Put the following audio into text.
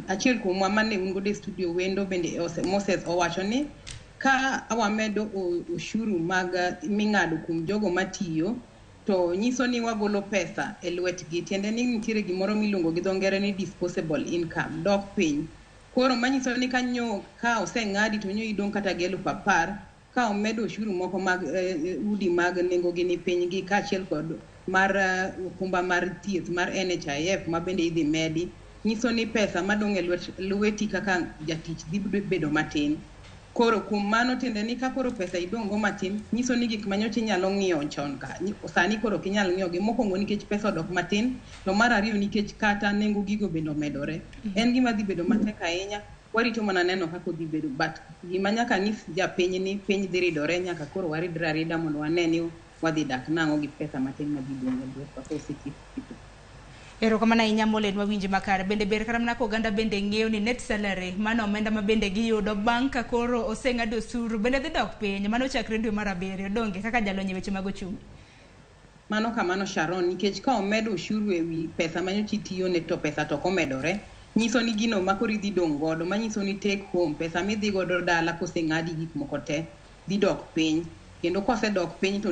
achiel kuomwa mane un godo e studio wendo bende Moses owacho ni ka wamedo ushuru mag ming'ado kuom jogo matiyo to nyiso ni wagolo pesa e lwetgi, tiende ni nitiere gimoro miluongo gi dho ngere ni disposable income dok piny. Koro manyiso ni ka oseng'adi to nyo idong' kata gi 10,000, ka omedo ushuru moko mag udi mag nengo gi ni piny gi kaachiel kod mar okumba mar thieth mar NHIF ma bende idhi medi, nyiso ni pesa madong' e lweti kaka jatich dhi bedo matin. Koro kuom mano tiende ni ka koro pesa idong' go matin, nyiso ni gik manyocha inyalo ng'iewo chon ka sani koro ok inyal ng'iewo gi. Mokwongo nikech pesa odok matin, to mar ariyo nikech kata nengo gigo bende omedore. En gima dhi bedo matek ahinya, warito mana neno kaka odhi bedo, but gima nyaka nyis japiny ni piny dhi ridore, nyaka koro waridre arida mondo wane ni wadhi dak nang'o gi pesa matin madhi dong' e lwetwa kosetiek keto. Erokamano ahinya Mollen, wawinji makare. Bende ber kata mana ka oganda bende ng'eyo ni net salary, mano omenda ma bende giyudo bang' ka koro oseng'ad osuru, bende dhi dok piny. Mano chakre dwe mar 7, donge kaka jalony e weche mag ochumi. Mano kamano Sharon, nikech ka omedo ushuru ewi pesa manyocha itiyone to pesa to ok omedore, nyiso ni gino ma koro idhi dong' godo, manyiso ni take home, pesa midhi godo dala koseng'adi gik moko te, dhi dok piny. Kendo kosedok piny to